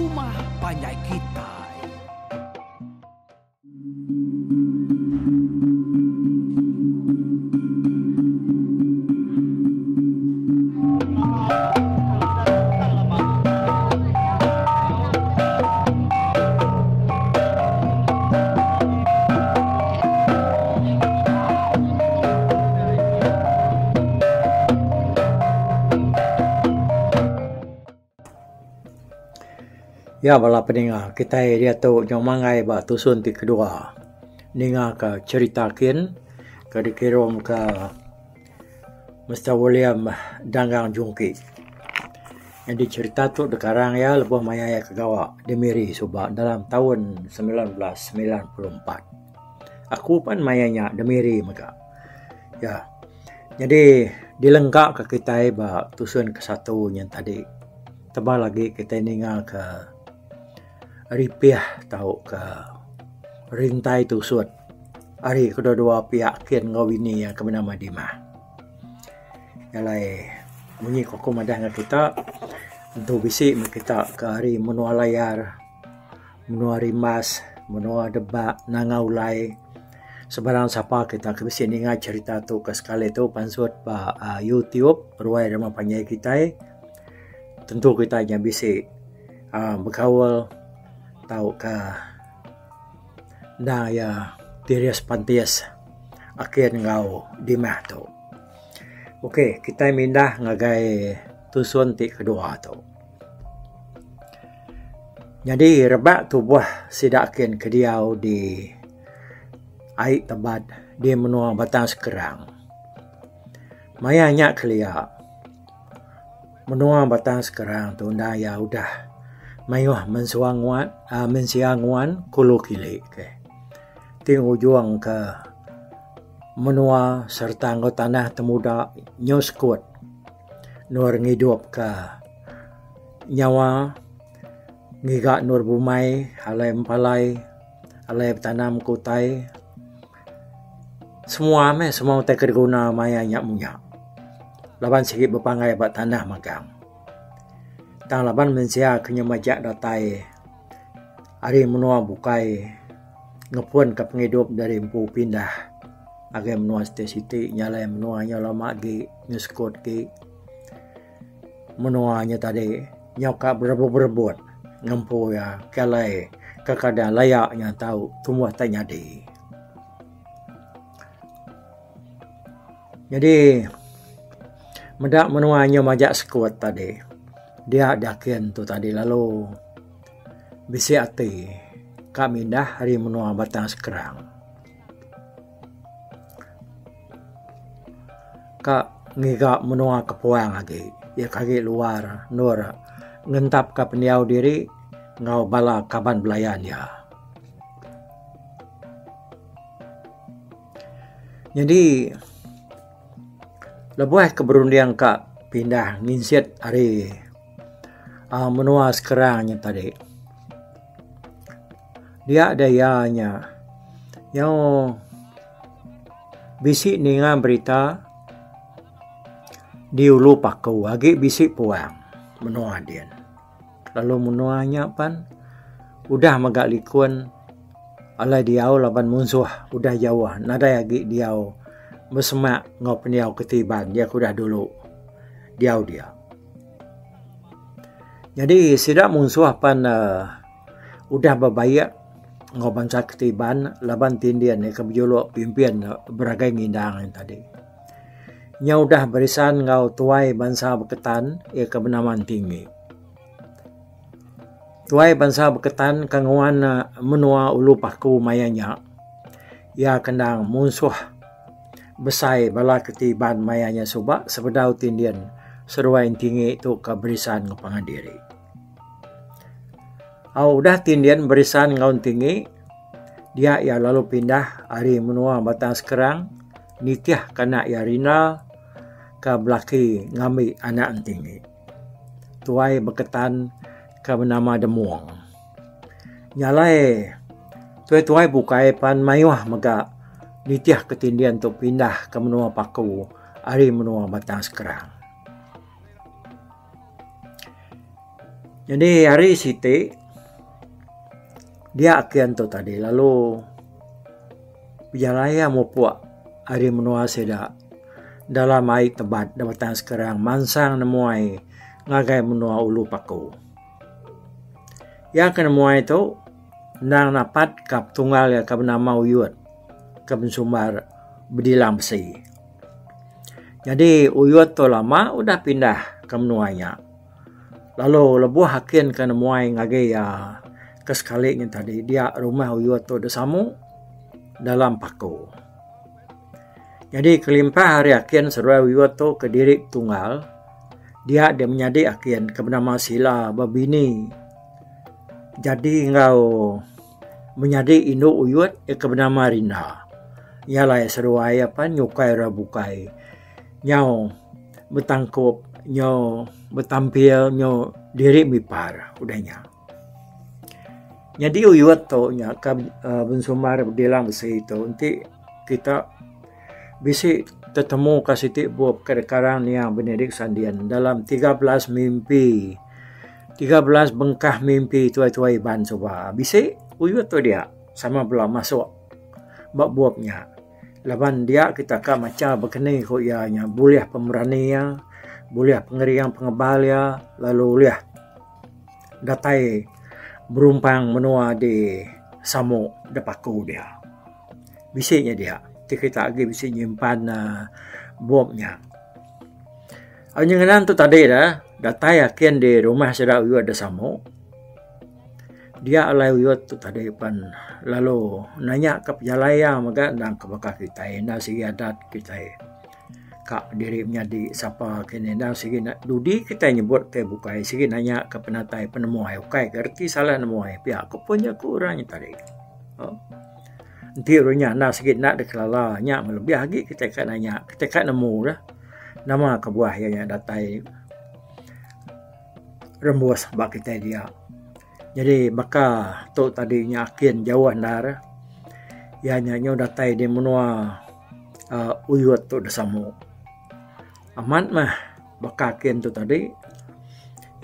rumah panjai kitai. Ya bala peninga kitai diatu nyau manggai ba tusun ti kedua ninga ka cherita kin ke dikirum ka Mister William Danggang Jungki. Nyadi cherita tu dikarang iya lebuh maya iya ke gawa di Miri suba dalam taun 1994. Aku pan maya nya di Miri mega. Ya. Nyadi dilengka ka kitai ba tusun ke satu nyen tadi. Tebal agi kitai ninga ke ripih tauka rintai tusut ari kedua-dua piak kin enggau bini iya ke benama Dimah. Alai munyi ku aku madah ngan kita entu bisi meh kita ke ari menua Layar, menua Rimbas, menua Debak, Nanga Ulai sebarang sapa kita ke bisi ninga cherita tu ke sekali tu pansut ba aaa YouTube ruai rumah panjai kitai tentu kita nya bisi aaa bekaul tauka Enda iya tiris pantis akin enggau dimah tu. Okey kitai mindah ngagai tusun ti kedua tu. Nyadi rebak tubuh sida akin ke diau di ai tebat di menua Batang Skrang. Maya nya kelia. Menua Batang Skrang tu enda iya udah mayuh mensua nguan uhh mensia nguan kulu kili ke ti ngujung ke menua sereta enggau tanah temuda nyu sekut endur ngidup ka nyawa ngiga endur bumai alai empalai alai betanam ke utai. Semua meh semua utai ke diguna maya nya munya. Laban sigi bepanggai ba tanah magang. Tang laban mensia ke nyau majak datai ari menua bukai ngepun ka pengidup diri empu pindah ngagai menua siti siti nya alai menua nyau lama agi nyau sekut agi. Menua nya tadi nyau ka berebut-rebut ngempu iya ke alai kekadang laya nya tau tumbuh tai nyadi. Nyadi meda menua inya majak sekut tadi dia diakin tu tadi lalu bisi ati ka mindah ari menua Batang Skrang. Ka ngiga menua ke puang agi iya ke agi luar endur ngentap ka pendiau diri enggau bala kaban belayan iya. Nyadi lebuh ke berunding ka pindah nginsit ari uhh menua Skrang nya tadi dia da iya nya nyau bisi ninga berita di ulu paku agi bisi puang menua din. Lalu menua nya pan udah mega likun alai diau laban munsuh udah jauh nadai agi diau besemak enggau pendiau ke Iban dia ke udah dulu diau dia. Nyadi sida munsuh pan uhh udah bebaik enggau bansa ke Iban laban tindin ke bejulok pimpin beragai ngindang tadi. Nya udah berisan enggau tuai bansa Beketan iya ke benama Entingi. Tuai bansa Beketan ke nguan menua Ulu Paku maya nya iya ke endang munsuh besai bala keti Iban maya nya suba sebedau Tindin seduai Entingi tu ke berisan enggau pangan diri. Au udah Tindin berisan enggau Entingi dia iya lalu pindah ari menua Batang Skrang nitih ka anak iya Rinda ka belaki ngambi anak Entingi. Tuai Beketan ka benama Demong. Nya alai tuai-tuai bukai pan mayuh mega nitih ka Tindin tu pindah ka menua Paku ari menua Batang Skrang. Nyadi hari siti dia akin tu tadi lalu bejalai iya mupuk ari menua sida dalam ai tebat da Batang Skrang mansang nemuai ngagai menua Ulu Paku. Iya ke nemuai tu endang napat ka petunggal iya ke benama Uyut ke bensumbar Bedilang Besi. Nyadi Uyut tu lama udah pindah ke menua nya. Lalu lebuh akin ke nemuai ngagai iya ke sekali nya tadi dia rumah Uyut tu disamu dalam paku. Nyadi kelimpah ari akin seduai Uyut tu ke diri tunggal dia deh menyadi akin ke benama Sila bebini jadi enggau menyadi indu Uyut ke benama Rinda. Nya alai seduai iya pan nyukai orang bukai. Nyau betangkup nyau betampil nyau diri mipar udah nya. Nyadi uyut tu nya ka uhh bensumbar bedilang besi tu enti kita bisi tetemu ka siti bup ke dikarang niang Benedict Sandin dalam 13 mimpi 13 bengkah mimpi tuai-tuai Iban suba bisi uyut tu dia sama bela masuk ba bup nya. Laban dia kita ka macha bekeni ku iya nya bulih pemerani iya, bulih pengering pengebal iya lalu ulih datai berumpang menua di Samu da Paku dia. Bisi nya dia ti kita agi bisi nyimpan uhh bup nya. Nyenang tu tadi da datai akin di rumah sida uyut da Samu. Dia alai uyut tu tadi pan lalu nanya ka pejalai iya mega endang ke baka kitai enda sigi adat kitai ka diri menyadi sapa kini enda sigi ne dudi kitai nyebut ke bukai sigi nanya ka penatai penemu ai ukai ke reti salah nemu ai pia ku pun jaku orang nya tadi. Enti orang nya enda sigi enda dikelala nya lebih agi kitai ka nanya kitai ka nemu lah nama kebuah iya nya datai. Rembus ba kitai dia. Jadi baka tu tadi nya akin jauh endar iya nya nyau datai di menua uhh Uyut tu da Samu. Amat mah baka akin tu tadi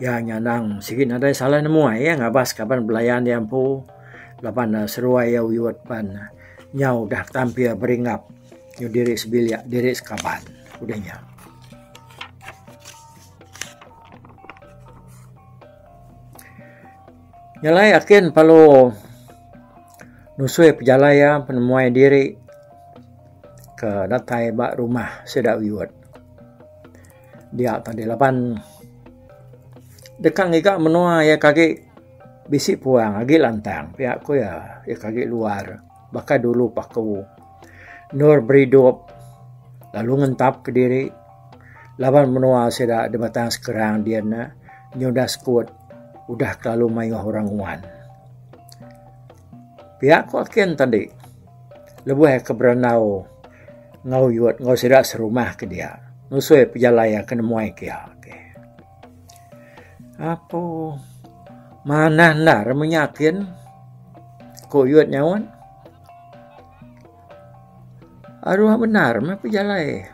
iya nya endang sigi nadai salah nemu ai ngabas kaban belayan iya empu laban ne seruai iya Uyut pan nyau udah tampil beringap nyau diri sebilik diri sekaban udah nya. Nyelai akin perlu nusui pejalai iya penemuai diri ke datai ba rumah sida uyut. Dia tadi laban deka ngiga menua iya ke agi bisi puang agi lantang pia ku iya iya ke agi luar baka dulu paku endur beridup lalu ngentap kediri. Laban menua sida di Batang Skrang dian ne nyudah sekut udah kelalu mayuh orang nguan. Pia ku akin tadi lebuh iya ke berandau enggau yut enggau sida serumah ke dia nusui pejalai iya ke nemuai ke iya. Apo manah endar menya akin ku yut nyaut. Aruh bendar meh pejalai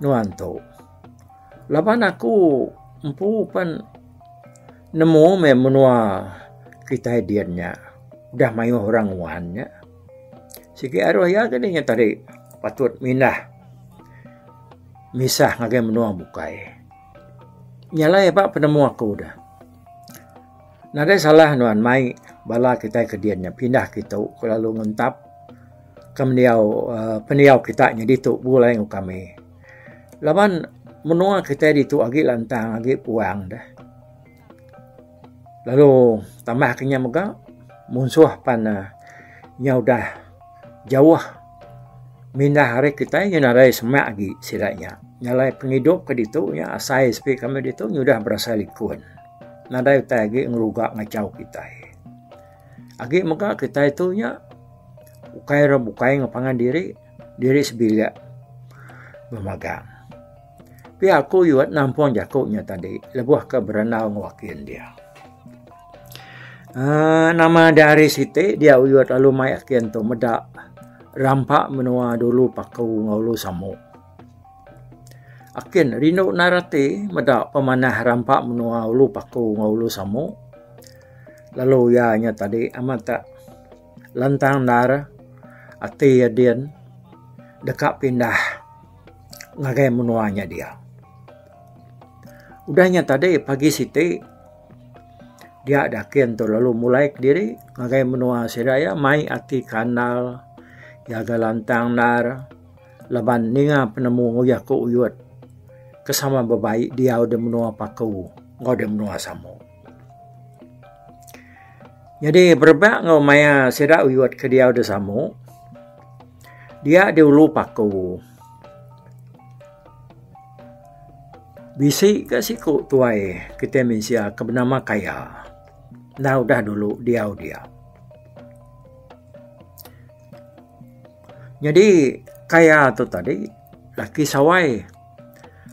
nuan tu. Laban aku empu pan nemu meh menua kitai din nya udah mayuh orang nguan nya. Sigi aruh iya ke deh nya tadi patut mindah misah ngagai menua bukai. Nya alai ba penemu aku deh. Nadai salah nuan mai bala kitai ke din nya pindah kitu lalu ngentap. Ke mendiau uhh pendiau kita nya ditu begulai enggau kami. Laban menua kitai ditu agi lantang agi puang deh. Lalu tambah ke nya mega munsuh pan ne nya udah jauh mindah ari kitai nyau nadai semak agi sida nya. Nya alai pengidup ke ditu nya asai sepi kami ditu nyudah berasai likun. Nadai utai agi ngeruga ngachau kitai. Agi mega kitai tu nya ukai ira bukai enggau pangan diri, diri sebilik bemagang. Pia aku yut nampung jaku nya tadi lebuh ke berandau enggau akin dia. uhh Nama da hari siti dia uyut lalu mai akin tu meda rampa menua dulu paku enggau ulu samu. Akin rindu endar ati meda pemanah rampa menua ulu paku enggau ulu samu. Lalu iya nya tadi amat tak lantang endar ati iya din deka pindah ngagai menua nya dia. Udah nya tadi pagi siti dia dakin tu lalu mulai kediri ngagai menua sida iya mai ati kandal iya ga lantang endar laban ninga penemu enggau jaku uyut ke sama bebai diau da menua Paku enggau da menua Samo. Nyadi berebak enggau maya sida uyut ke diau da Samo dia di ulu Paku bisi ga siku tuai kitai mensia ke benama Kaya enda udah dulu diau dia. Nyadi Kaya tu tadi laki Sawai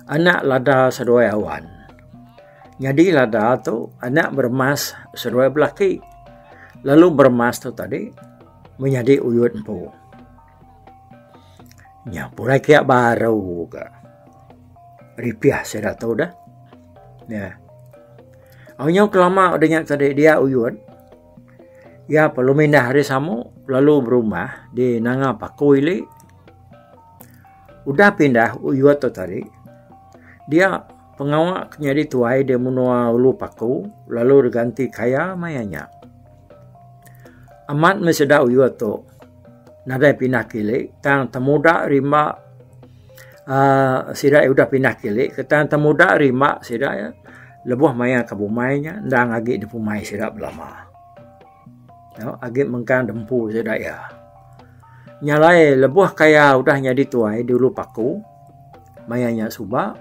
anak Lada seduai Awan. Nyadi Lada tu anak Beremas seduai belaki lalu Beremas tu tadi menyadi Uyut empu. Nya pulai kiya baru ga ripih sida tu dah. Nya. Au nyau kelama udah nya tadi dia Uyut Iya perlu mindah ari Samu lalu berumah di Nanga Paku ili. Udah pindah Uyut tu tadi dia pengawa ke nyadi tuai di menua Ulu Paku lalu diganti Kaya maya nya. Amat meh sida Uyut tu nadai pindah ke ili tang temuda rimba uhh sida udah pindah ke ili tang temuda rimba sida iya. Lebuh maya ke bumai nya endang agi dipumai sida belama. Agi mengkang dempu sida iya. Nya alai lebuh kaya udah nyadi tuai dulu paku maya nya suba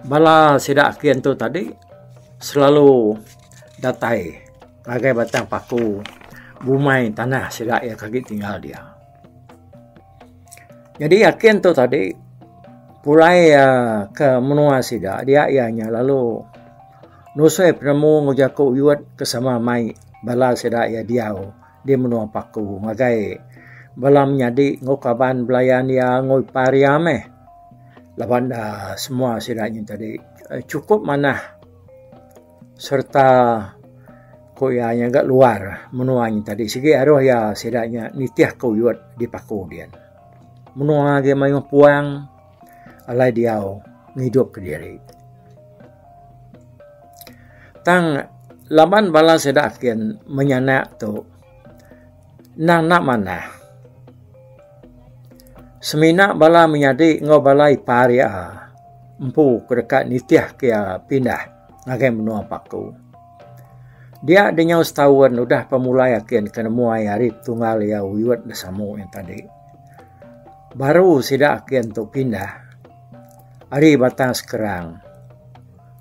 bala sida akin tu tadi selalu datai ngagai batang paku bumai tanah sida iya ke agi tinggal dia. Nyadi akin tu tadi pulai iya ke menua sida dia iya nya lalu nusoi penemu enggau jaku uyut ke sama mai bala sida iya diau di menua Paku ngagai bala menyadi enggau kaban belayan iya enggau ipar iya meh laban uhh semua sida nya tadi chukup manah. Sereta ku iya nya ga luar menua nya tadi sigi aruh iya sida nya nitih ke uyut di Paku din. Menua agi mayuh puang alai diau ngidup kediri. Tang laban bala sida kin menyanak tu endang enda manah. Semina bala menyadi enggau bala ipar iya empu ke deka nitih ke iya pindah. Ngagai menua Paku. Dia dinyau setaun udah pemulai akin ke nemuai ari petunggal iya Uyut da Samu nya tadi. Baru sida akin tu pindah ari Batang Sekerang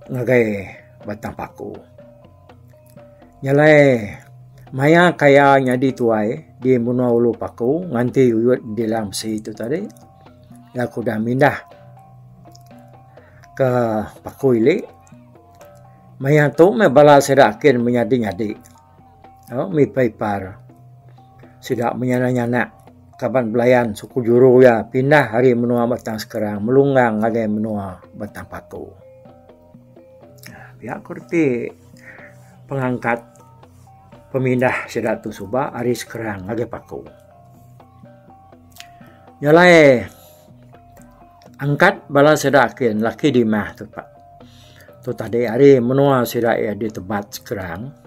ngagai Batang Paku. Nya alai maya kaya nyadi tuai di menua Ulu Paku nganti Uyut Dilang Besi tu tadi iya ke udah mindah. Ke Paku ili maya tu meh bala sida akin menyadi nyadi tau meh ipar ipar sida menyana nyana kaban belayan suku juru iya pindah ari menua Batang Skrang melunggang ngagai menua Batang Paku. Pia ku reti pengangkat pemindah sida tu suba ari Skrang ngagai Paku. Nya alai. Angkat bala sida akin laki dimah tu pak. Tu tadi ari menua sida iya di Tebat Skrang.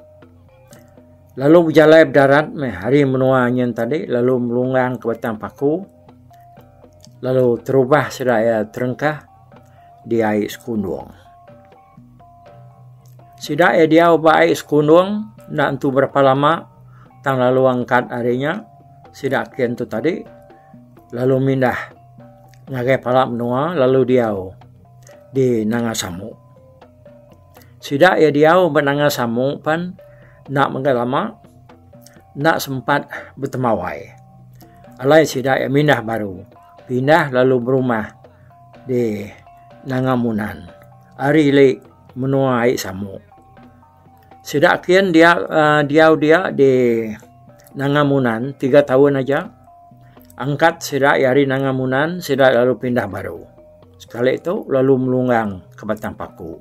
Lalu bejalai bedarat meh ari menua nyin tadi lalu melunggang ke Batang Paku. Lalu terubah sida iya terengkah di ai Sekundong. Sida iya diau ba ai Sekundong enda entu berapa lama tang lalu angkat ari nya sida akin tu tadi. Lalu mindah ngagai pala menua lalu diau di Nanga Samu. Sida iya diau ba Nanga Samu pan enda mega lama enda sempat betembawai. Alai sida iya mindah baru pindah lalu berumah di Nanga Munan ari ili menua ai Samu. Sida kin dia uhh diau dia di Nanga Munan tiga taun aja. Angkat sida iya ari Nanga Munan sida lalu pindah baru. Sekali tu lalu melunggang ke Batang Paku.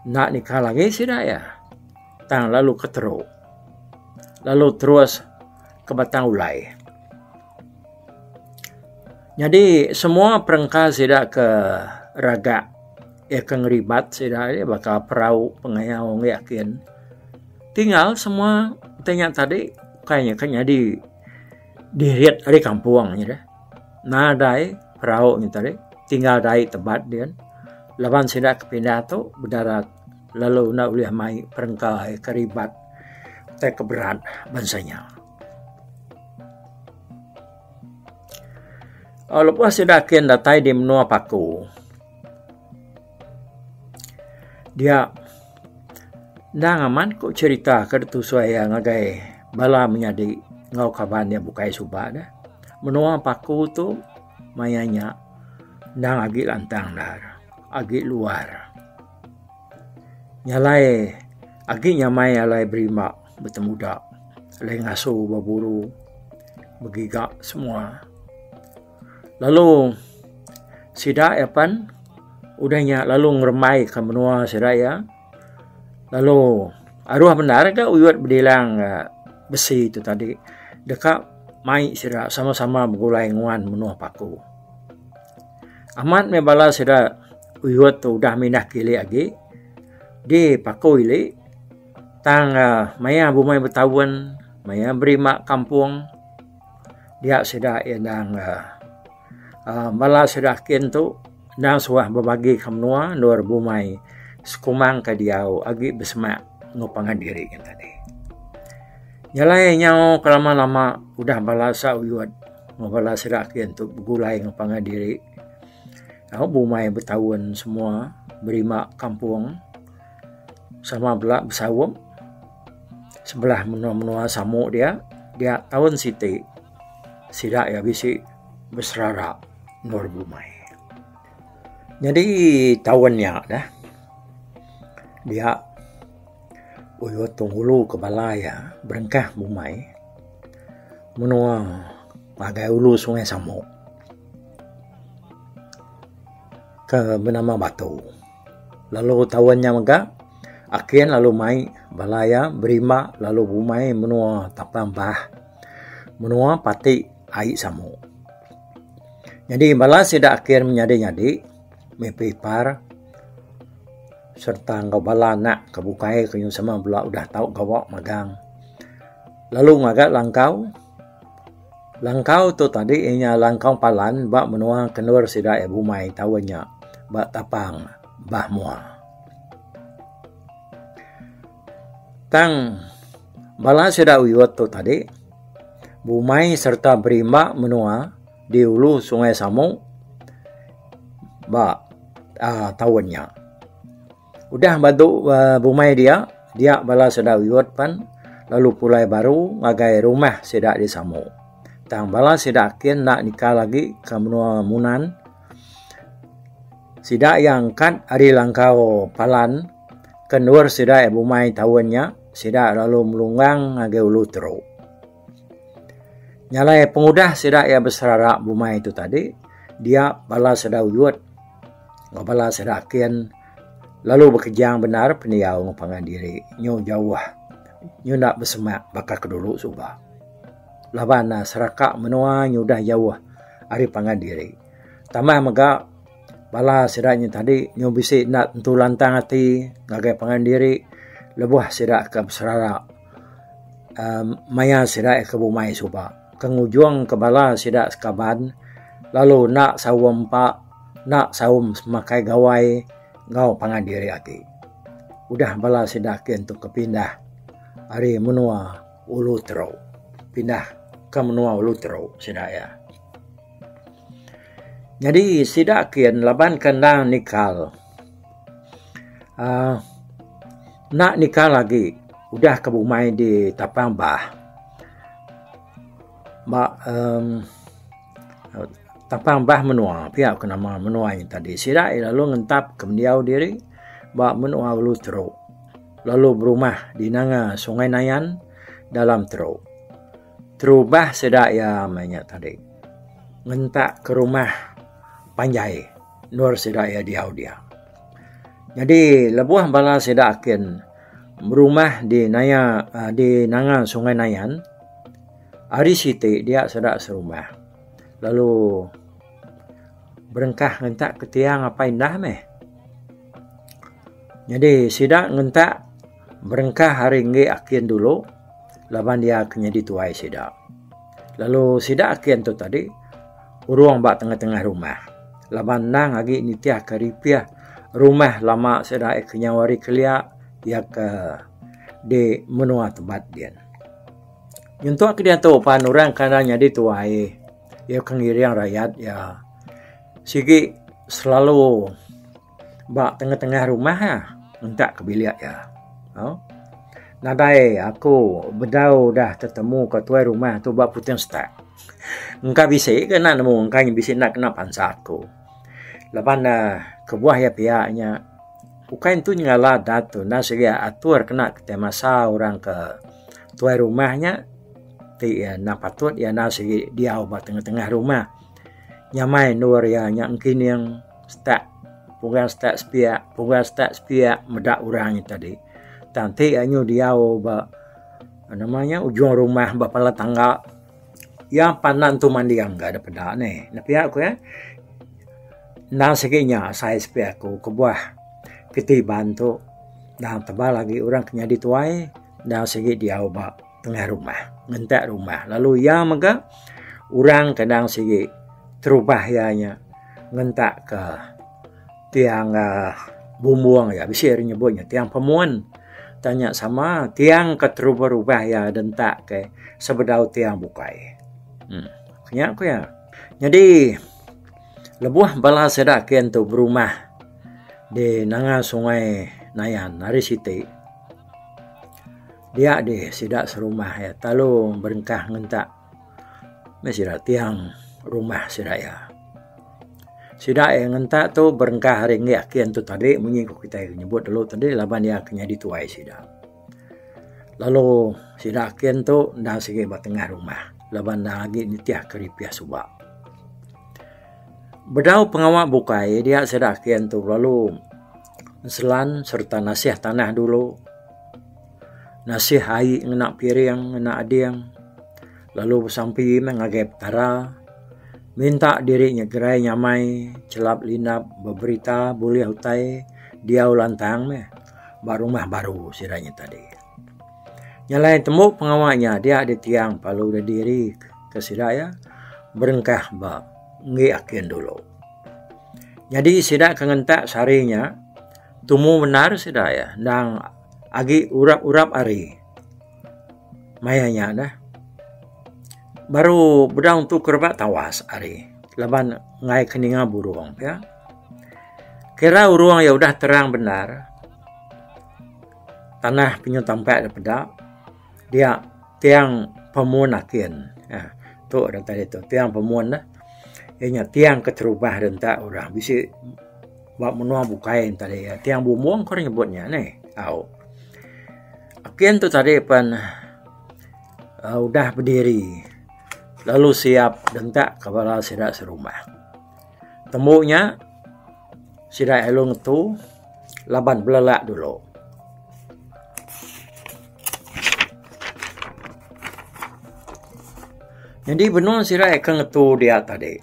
Enda nikal agi sida iya tang lalu ke teru lalu terus ke Batang Ulai. Nyadi semua perengka sida ke ragak iya ke ngeribat sida ih baka perau pengayau enggi akin tinggal semua utai nya tadi ukai nya ke nyadi dirit ari kampung nya deh. Nadai perau nya tadi tinggal dai tebat din laban sida ke pindah tu bedarat lalu enda ulih mai perengka ke ribat tai ke berat bansa nya. Lebuh sida kin datai di menua Paku dia endang amat ku cherita ke ditusui iya ngagai bala menyadi enggau kaban iya bukai suba ne. Menua Paku tu maya nya endang agi lantang endar agi luar. Nya alai agi nyamai alai berimba betemuda alai ngasu beburu begiga semua. Lalu sida iya pan udah nya lalu ngerembai ka menua sida iya lalu aruh bendar ga uyut bedilang besi tu tadi deka mai sida sama-sama begulai nguan menua Paku. Amat meh bala sida uyut tu udah mindah ke ili agi di Paku ili tang maya bumai betaun maya berima kampung. Dia sida iya endang uhh bala sida akin tu endang suah bebagi ka menua endur bumai sekumang ka diau agi besemak enggau pangan diri ngan tadi. Nya alai nyau ke lama lama udah bala sa uyut enggau bala sida akin tu begulai enggau pangan diri tau bumai betaun semua berima kampung sama bela besaup. Sebelah menua-menua samu dia, dia taun siti sida iya bisi beserara endur bumai. Nyadi taun nya dah dia uyut penghulu ke bala iya berengkah bumai menua ngagai ulu sungai Samu ke benama Batu. Lalu taun nya mega akin lalu mai bala iya berimba lalu bumai menua Tapang Bah menua pati ai Samu. Nyadi bala sida akin menyadi nyadi meh ipar sereta enggau bala anak ke bukai ke nyau sama bela udah tau gawa magang lalu ngaga langkau. Langkau tu tadi iya nya langkau palan ba menua ke endur sida iya bumai taun nya ba Tapang Bah Mua. Tang bala sida uyut tu tadi bumai sereta berimba menua di ulu Sungai Samu ba aaa taun nya. Udah badu bumai dia, dia bala sida uyut pan lalu pulai baru ngagai rumah sida di Samu. Tang bala sida akin enda nikal agi ke menua Munan. Sida iya angkat ari langkau palan ke endur sida iya bumai taun nya, sida lalu melunggang ngagai ulu Teru. Nya alai pengudah sida iya beserara bumai tu tadi, dia bala sida uyut. Enggau bala sida akin lalu bekejang bendar pendiau enggau pangan diri nyu jauh nyu enda besemak baka ke dulu suba. Laban ne seraka menua nyu udah jauh ari pangan diri. Tambah mega bala sida nya tadi nyu bisi enda tentu lantang ati ngagai pangan diri lebuh sida ke beserara uhh maya sida ke bumai suba. Ke ngujung ke bala sida sekaban lalu enda saum empa. Enda saum semakai gawai enggau pangan diri agi. Udah bala sida kin tu ke pindah ari menua Ulu Teru. Pindah ke menua Ulu Teru sida iya. Nyadi sida kin laban ke endang nikal uhh enda nikal agi udah ke bumai di Tapang Bah. Ba uhh Tapang bah menua pia ku nama menua nya tadi. Sida iya lalu ngentap ke pendiau diri ba menua Ulu Teru lalu berumah di nanga Sungai Nayan dalam Teru. Terubah sida iya meh nya tadi ngentak ke rumah panjai endur sida iya diau dia. Nyadi lebuh bala sida akin berumah di naya di nanga Sungai Nayan hari siti dia sida serumah lalu berengkah ngentak ke tiang apai indah meh. Nyadi sida ngentak berengkah ari enggi akin dulu laban iya ke nyadi tuai sida. Lalu sida akin tu tadi urung ba tengah-tengah rumah laban endang agi nitih ke ripih rumah lama sida ke nyau ari kelia iya ke di menua Tebat din. Nyentuk ke diatu pan orang ke enda nyadi tuai iya ke ngiring rayat iya sigi selalu Ba tengah-tengah rumah iya ngentak ke bilik iya. Au. Nadai aku bedau udah tetemu ka tuai rumah tu ba puting setak. Engka bisi ke enda nemu engka nya bisi enda kena pansa aku. Laban ne kebuah iya pia nya ukai entu nyengala adat tu enda sigi atur kena kitai masa orang ke tuai rumah nya ti iya enda patut iya enda sigi diau ba tengah-tengah rumah. Nyamai endur iya nya engkining. Setak punggang setak sepiak punggang setak sepiak meda orang nya tadi. Tang ti anyu diau ba nama nya ujung rumah ba pala tangga iya pan enda nentu manding ga da peda neh. Ne pia ku iya endang sigi nya asai sepiak aku kebuah kiti iban tu endang tebal agi orang ke nyadi tuai endang sigi diau ba tengah rumah ngentak rumah lalu iya mega orang ke endang sigi terubah iya nya. Ngentak ka tiang uhh bumbung iya bisi ari nyebut nya tiang pemun. Tang nya sama tiang ka terubah rubah iya da entak ke sebedau tiang bukai. uhh Nya ku iya. Nyadi lebuh bala sida kin tu berumah di nanga sungai Nayan hari siti dia dih sida serumah iya telalu berengkah ngentak. Meh sida tiang rumah sida iya. Sida iya ngentak tu berengkah ari enggi akin tu tadi munyi ku kitai nyebut dulu tadi laban iya ke nyadi tuai sida. Lalu sida akin tu enda sigi ba tengah rumah laban ne agi nitih ke ripih suba. Bedau pengawa bukai dia sida akin tu lalu nselan sereta nasih tanah dulu. Nasih ai ngena piring ngena ading lalu besampi meh ngagai Petara minta diri nya gerai nyamai chelap lindap beberita bulih utai diau lantang meh ba rumah baru sida nya tadi. Nya alai tembu pengawa nya dia ditiang lalu didiri ke sida iya berengkah ba enggi akin dulu. Nyadi sida ke ngentak sehari nya tumu bendar sida iya endang Agi urap-urap hari maya nya neh baru bedau entu kerebak tawas hari laban enggai ke ninga burung pia. Kira urung iya udah terang bendar tanah penyu tampak da peda dia tiang pemun akin uhh tu ira tadi tu tiang pemun neh iya nya tiang keterubah renta orang bisi. Ba menua bukai ne tadi tiang bumbung ko nyebut nya neh au. Akin tu tadi pen uhh udah bediri lalu siap ngentak ka bala sida serumah. Tembu nya sida lalu ngetu laban belelak dulu. Nyadi benung sida ke ngetu dia tadi.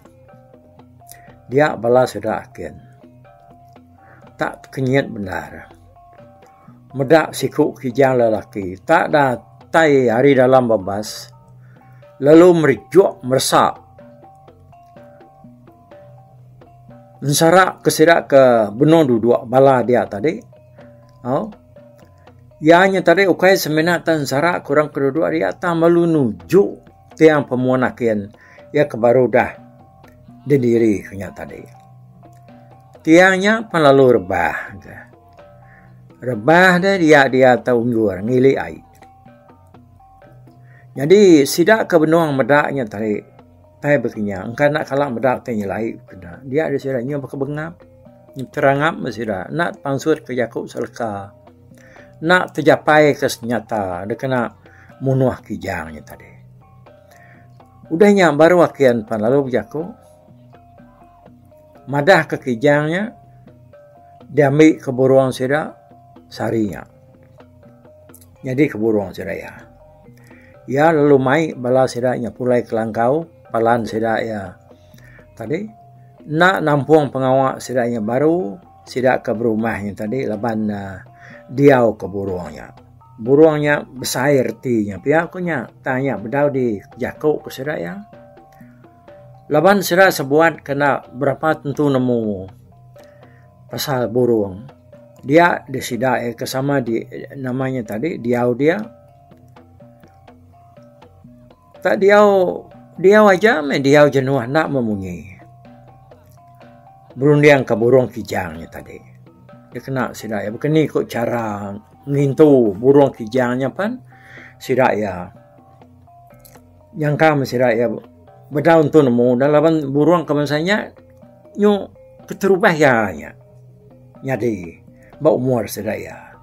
Dia bala sida akin tak tekenyit bendar meda siku kijang lelaki tak datai ari dalam babas lalu merejuk meresa ensara ke sida ke benung duduk bala dia tadi au iya nya tadi ukai semina te ensara ke orang ke duduk dia tang lalu nuju tiang pemun akin iya ke baru udah didiri ke nya tadi. Tiang nya pun lalu rebah. Rebah deh dia dia tau unjur ngili ai. Nyadi sida ke benung meda nya tadi tai bekinya engka enda kala meda tai nyelai kena. Dia deh sida nyau baka bengap terangap meh sida enda pansut ke jaku seleka. Enda tejapai ke senyata dikena munuh kijang nya tadi. Udah nya baru akin pan lalu bejaku madah ke kijang nya. Diambi ke burung sida sehari nya. Nyadi ke burung sida iya. Iya lalu mai bala sida nya pulai ke langkau palan sida iya tadi enda nampung pengawa sida nya baru sida ke berumah nya tadi laban ne diau ke burung nya. Burung nya besai reti nya pia ku nya tang nya bedau dijaku ku sida iya. Laban sida sebuat ke enda berapa tentu nemu pasal burung dia deh sida iya ke sama di nama nya tadi diau dia. Tak diau diau aja meh diau jenuh enda memunyi. Berunding ka burung kijang nya tadi. Dikena sida iya baka ni ku chara ngintu burung kijang nya pan sida iya. Nyangka meh sida iya bedau entu nemu dah laban burung ke bansa nya nyu keterubah iya nya nyadi ba umur sida iya.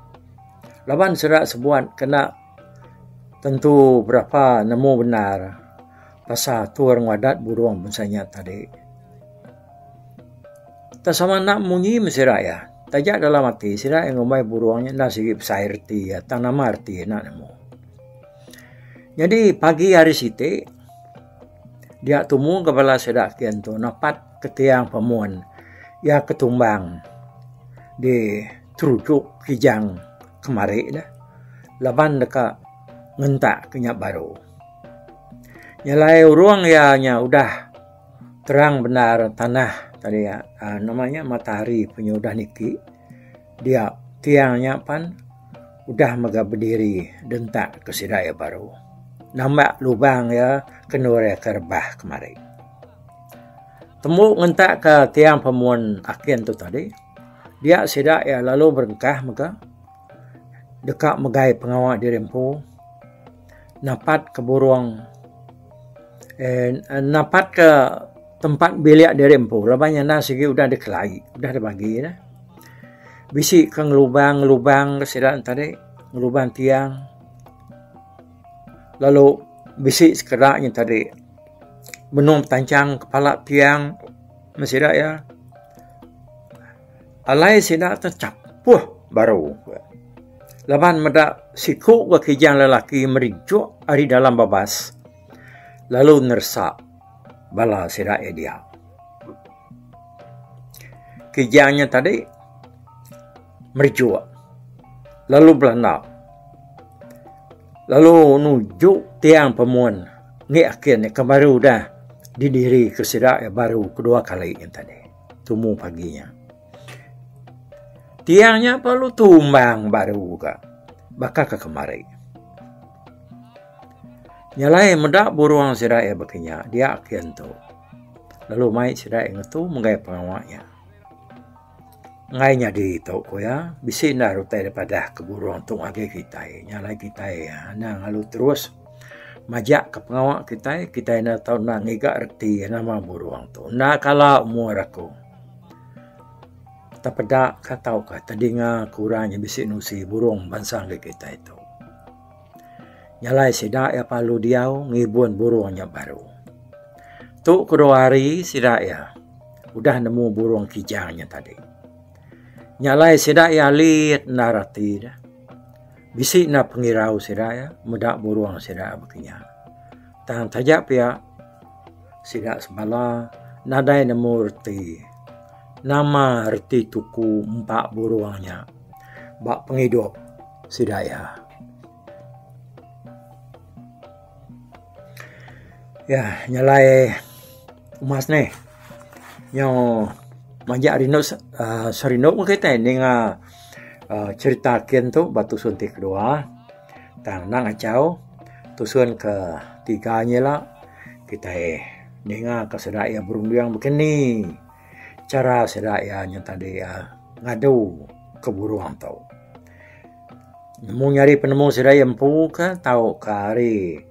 Laban sida sebuat kena tentu berapa nemu bendar pasal atur enggau adat burung bansa nya tadi. Tang sama enda munyi meh sida iya taja dalam ati sida iya ngumbai burung nya enda sigi besai reti iya tang nama reti iya enda nemu. Nyadi pagi hari siti dia tumu ga bala sida kian tu napat ke tiang pemun iya ke tumbang di terujuk kijang kemari ne laban deka ngentak ke nya baru. Nyelai urung iya nya udah terang bendar tanah tadi uhh nama nya matahari pun udah niki dia tiang nya pan. Udah mega bediri dentak ke sida iya baru. Nambak lubang iya ke endur iya ke rebah kemari. Tembu ngentak ke tiang pemun akin tu tadi, dia sida iya lalu berengkah mega deka megai pengawa diri empu napat ke burung uhh napat ke tempat bilik diri empu laban iya endang sigi udah dikelai udah dibagi ne. Bisi ke ngelubang ngelubang ke sida ne tadi ngelubang tiang lalu bisi sekeda nya tadi benung betancang kepala tiang meh sida iya. Alai sida te chapuh baru laban meda siku ga kijang lelaki merijuk ari dalam babas lalu neresa bala sida iya dia. Kijang nya tadi merijuk lalu belanda lalu nuju tiang pemun ngi akin ke baru udah didiri ke sida iya baru kedua kali nya tadi tumu pagi nya. Tiang nya perlu tumbang baru ga baka ke kemari. Nya alai meda burung sida iya baka nya dia akin tu lalu mai sida iya ngetu menggai pengawa iya. Enggai nyadi tu ku iya bisi enda utai da padah ke burung tu ngagai kitai. Nya alai kitai anang lalu terus majak ke pengawa kitai, kitai enda tau enda ngiga reti nama burung tu. Enda kala umur aku tepeda ka tauka tedinga ke orang nya bisi nusi burung bansa ngagai kitai tu. Nyalai sida iya perlu diau ngibun burung nya baru. Tu kedua hari sida iya udah nemu burung kijang nya tadi. Nyalai sida iya alit endar ati ne. Bisi enda pengirau sida iya meda burung sida baka nya. Tang taja pia sida sebala nadai nemu reti nama reti tuku empa burung nya ba pengidup sida iya. Ya nyelai umas nih nyau majak rindu uhh serindu meh kitai ninga uhh cerita kin tu ba tusun ti kedua tang enda ngachau tusun ke tiga nyila kitai ninga ka sida iya berunding bekeni chara sida iya nyadi uhh ngadu ke burung tu. Nemu nyadi penemu sida iya empu ka tauka ari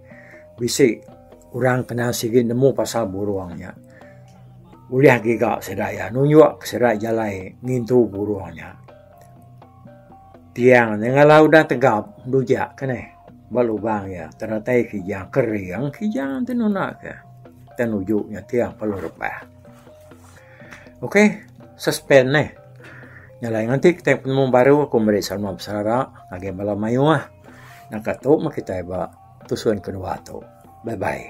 bisi orang kena sigi nemu pasal burung nya. Ulih giga sida iya nunjuk sida jalai ngintu burung nya. Tiang ne ngalau udah tegap dujak ke neh ba lubang iya teratai kijang kering kijang ti nunda ke tai nuju nya tiang perlu rebah. Ok suspense neh. Nya alai nganti kitai penemu baru aku meri sama beserara ngagai bala mayuh nangka tu meh kitai ba tusun kedua tu. Bye bye.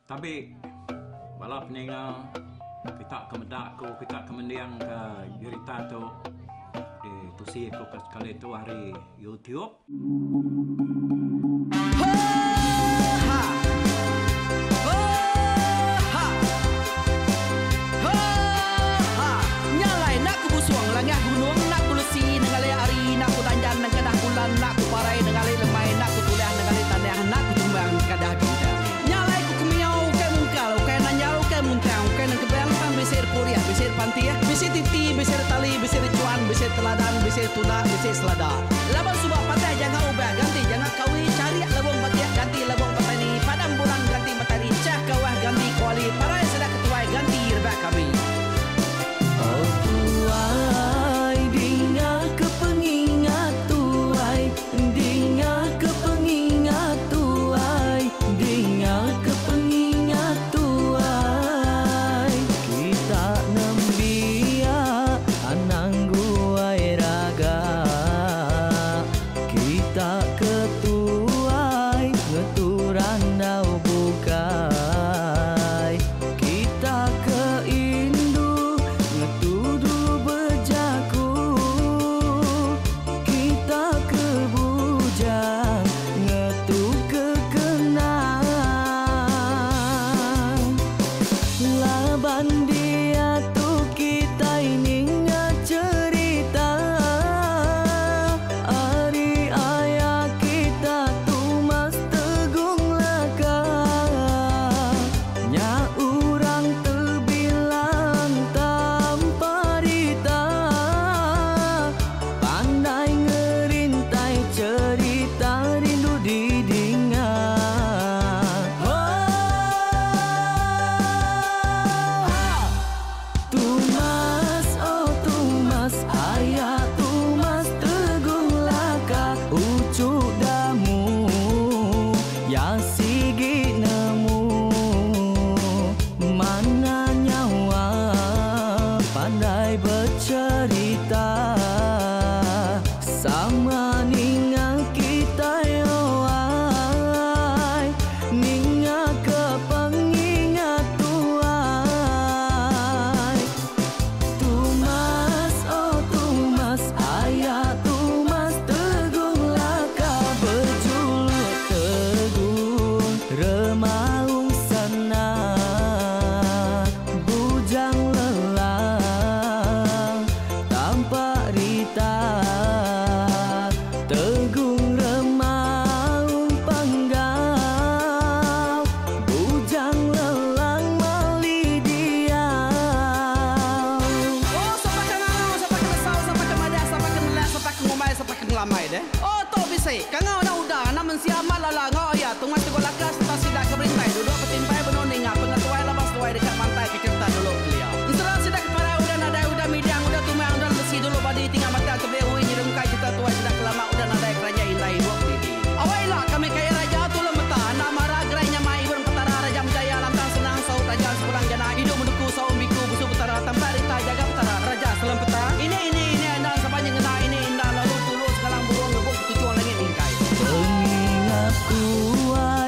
Tabi bala peninga kita ke meda aku kita ke mending ke jerita tu ditusi aku ke sekali tu ari YouTube. Laban suba patah janga ubah ganti janga kawi charik lebung batik ganti lebung petani padam bulan ganti matari chah kawah ganti kuali parai sida ketuai ganti rebak kami. Oh tuai dinga ke pengingat tuai dinga ke pengingat tuai dinga ke pengingat tuai kita nembiak anang guai raga kita ke tuai ngetu randau bukai kita ke indu ngetu dulu bejaku kita ke bujang ngetu ke kenang laban diatu kitai ninga cherita ari aya kita Tumas Tegung Laka nya orang tebilang tanpa rita pandai ngerintai cherita rindu didinga. Tumas oh Tumas aya Tumas Tegung Laka uchu damu ya sigi nemu mana nyawa pandai becerita sama ninga kitai oh ai ninga ke pengingat tuai Tumas oh Tumas aya Tumas Tegung Laka bejuluk Tegung Remaung Sana Bujang Lelang tanpa rita Tegung Remaung Panggau Bujang Lelang mali diau. Oh sapa ke ngangau sapa ke nesau sapa ke madah sapa ke nelak sapa ke ngumbai sapa ke ngelamai deh. Oh tu bisi kangau anak uda anak mensia amat lala enggau aya Tumas Teguh Laka sereta sida ke berintai duduk betimpai benung ninga pengetuai laban seduai deka mantai ke cherita dulu kelia. Ensera sida ke parai udah nadai udah midang udah tumang udah lemesi dulu badi tinggal batang tebeli ui nyerungkai cherita tuai sida ke lama udah nadai keranjai indai ibuk didi. Awai ila kami kaya raja tulung meta enda mara gerai nyamai ibun petara raja menjaya lantang senang saut raja sepulang jana idup menduku saum biku busu petara tampak rita jaga petara raja selempeta ini ini ini enda sapa nyengena ini inda lalu tulu segalang burung ngebuk ketuchung langit mingkai. Pengingat kuai.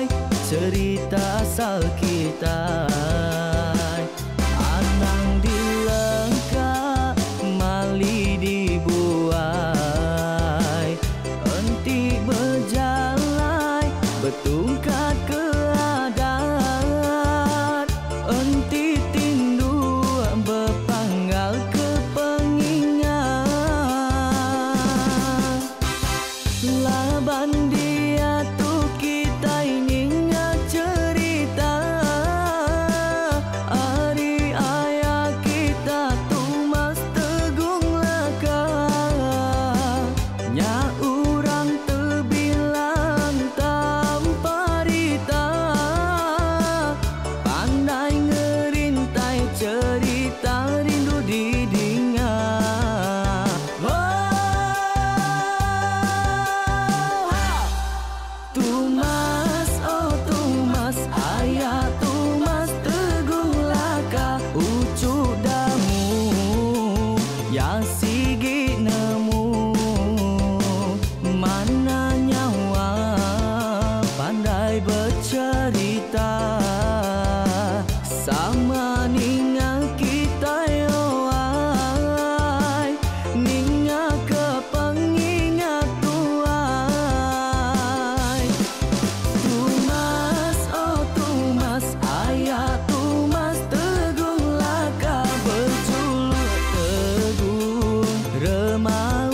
Malu.